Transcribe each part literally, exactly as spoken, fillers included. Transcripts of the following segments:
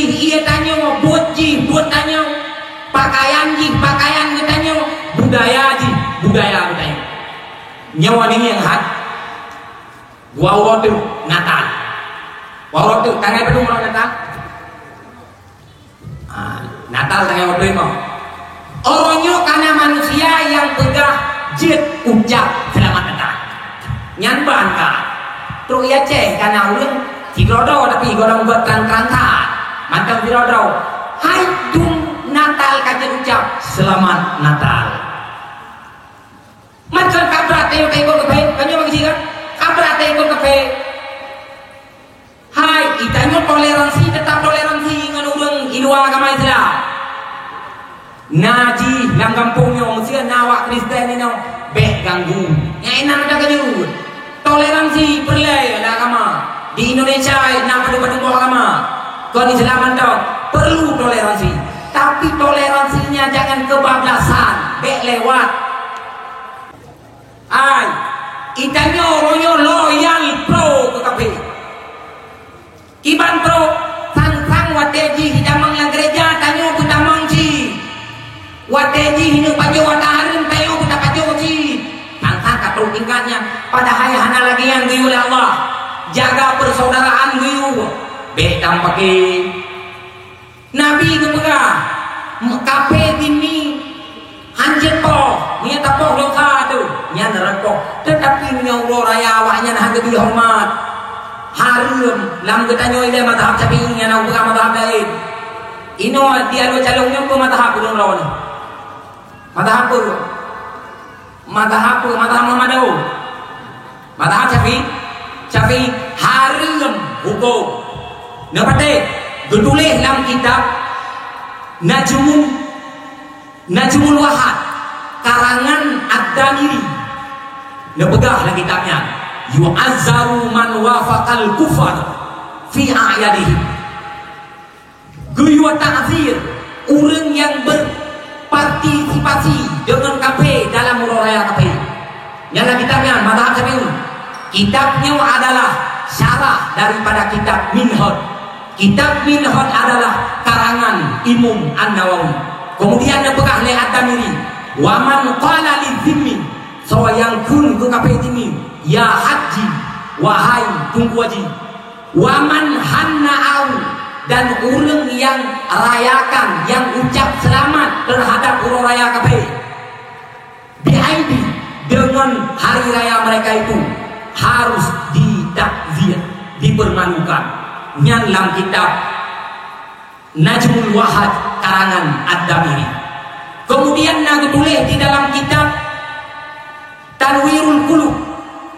Ié tanyoe, buet jih, buet tanyoe. Pakaian jih, pakaian geutanyoe. Budaya jih, budaya geutanyoe. Nyoe ngieng that. Dua uroe teuk Natal. Dua uroe teuk, tanggai padum uroe Natal? Ah, Natal tanggai dua puluh lima. Uroe nyoe ka na manusia nyang peugah jeuet ucap Seulamat Natal. Nyan ban ka. Trok i Aceh ka na ureueng sidroe-droe, tapi gohlom buet trang-trang that. Mantong sidroe-droe. Hai dum Natal ka jeuet ucap Seulamat Natal. Macam kabrat tayue ikot kaphé, tanyoe bagi siga. Kabrat tayue ikot kaphé. Hai, geutanyoe toleransi, tetap toleransi ngon ureueng di luwa agama Islam. Na jih lam gampông nyoe, meuseu na awak Kristen inoe, bék ganggu. Nyang inan ada keujeuet. Toleransi peureulée lam agama. Di Indonesia na padum-padum boh agama. Kon Islam mantong, perlu toleransi. Tapi toleransinya jangan kebablasan, bék lewat. Ai, geutanyoe uroe nyoe loyal pro keu kaphé. Kiban pro, sang-sang watée jih jitamong lam gereja, tanyoe peutamong cit. Watée jih jineuk pajoh ata hareuem, tanyoe peutamong pajoh cit. Sang-sang ka trok tingkat nyan, padahai hana lagée nyan geuyue lé Allah. Jaga persaudaraan geuyue. Bék tampakée. Nabi geupeugah, kaphé zimmi han jeuet poh, meunyoe tapoh dosa teuh, nyan reupoh. Teutapi meunyoe uroe raya awaknyan han geubri horeumat, hareuem. Lam geutanyoe ilée mazhab Syafi'i, nyan na geupeugah mazhab laén. Inoe di Alue Calông nyoe peue mazhab ureueng droeneuh? Mazhab peue? Mazhab peue? Mazhab Muhammadiyah. Mazhab Syafi'i. Syafi'i hareuem hukôm. Neupatéh geutuléh lam kitab Najmul, Najmul Wahad karangan Ad-Damiri. Neupeugah lam kitab nyan, "Yu'azzaru man wafaqal kufar fi a'yadihim." Geuyue takzir ureueng nyang berpartisipasi deungon kaphé dalam uroe raya kaphé. Nyan lam kitab nyan, mazhab Syafi'i. Kitab nyoe adalah syarah daripada kitab Minhaj. Kitab Minhaj adalah karangan Imam An-Nawawi. Kemudian neupeugah lé At-Tamiri, "Wa man qala lizimmi," soe nyang kheun keu kaphé zimmi, "Ya Haji," wahai Teungku Haji. "Wa man hanna'ahu," dan ureueng nyang rayakan, nyang ucap seulamat teuhadap uroe raya kaphé, "bi'aibi," deungon hari raya mereka itu, harus ditakzir, dipermalukan. Nyan lam kitab Najmul Wahad karangan Ad-Damiri. Kemudian na geutuléh di dalam kitab Tanwirul Qulub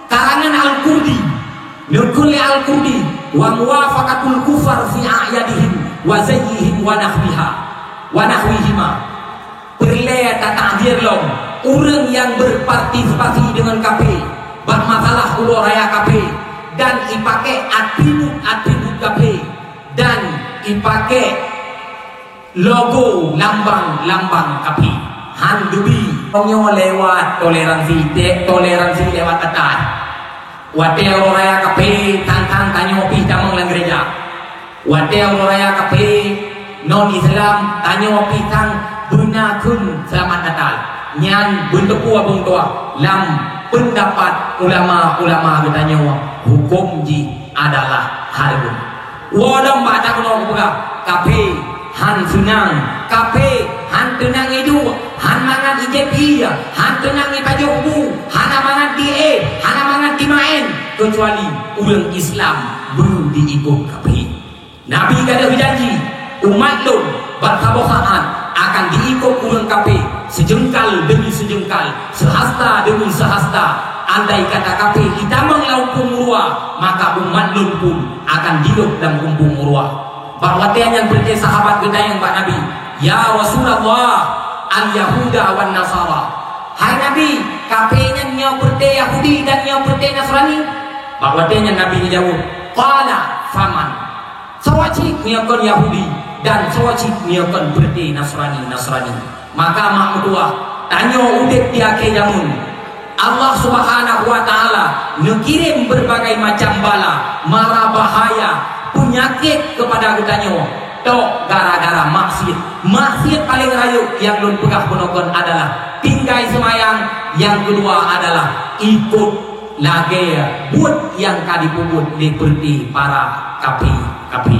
karangan Al-Qurdi. Neukheun lé Al-Qurdi, "Wa muwafaqatul kufar fi a'yadihim wa zayyihim wa nahwiha, wa nahwihima." Peureulée tatakzir lom ureueng nyang berpartisipasi deungon kaphé bak masalah uroe raya kaphé dan ipaké atribut-atribut kaphé dan ipaké logo lambang-lambang kaphé. Han geubri. Nyoe lewat toleransi, te-, toleransi lewat atas. Watée uroe raya kaphé, tang-tang tanyoe pih tamong lam gereja. Watée uroe raya kaphé, non-Islam, tanyoe pih tang beuna kheun Seulamat Natal. Nyan beuteupeue bungtoh lam peundapat ulama-ulama geutanyoe, hukôm jih adalah hareuem. Woe lom bak ata keunoe kupeugah, kaphé han seunang, kaphé han teunang iduek, han mangat ijép ié, han teunang ipajoh bu, hana mangat diéh, hana mangat dimaén, keucuali ureuëng Islam beu diikot kaphé. Nabi ka lheueh janji, umat lôn bak saboh saát akan diikot ureuëng kaphé, sijeungkal deumi sijeungkal, seuhasta deumi seuhasta. Andai kata kaphé jitamong lam umpung meuruwa, maka umat lôn pun akan jilôb lam umpung meuruwa. Bak watée nyan peureté sahabat geutanyong bak Nabi, "Ya Rasulullah, al-Yahuda wan Nasara?" Hai Nabi, kaphé nyan nyoe peureté Yahudi dan nyoe peureté Nasrani? Bak watée nyan Nabi geujaweueb, "Qala faman?" Soe cit meunyoe kon Yahudi dan soe cit meunyoe kon peureté Nasrani, Nasrani. Maka mak meutuwah, tanyoe udeb di akhé jameun. Allah Subhanahu wa Ta'ala neukirém beureubagai macam bala, mara bahaya, peunyakét keupada geutanyoe. Tok gara-gara maksiat. Maksiat paleng rayeuk nyang lôn peugah bunoe kon adalah tinggai seumayang, nyang keudua adalah ikot lagèe buet nyang ka jipeubuet lé peureuté para kafé-kafé.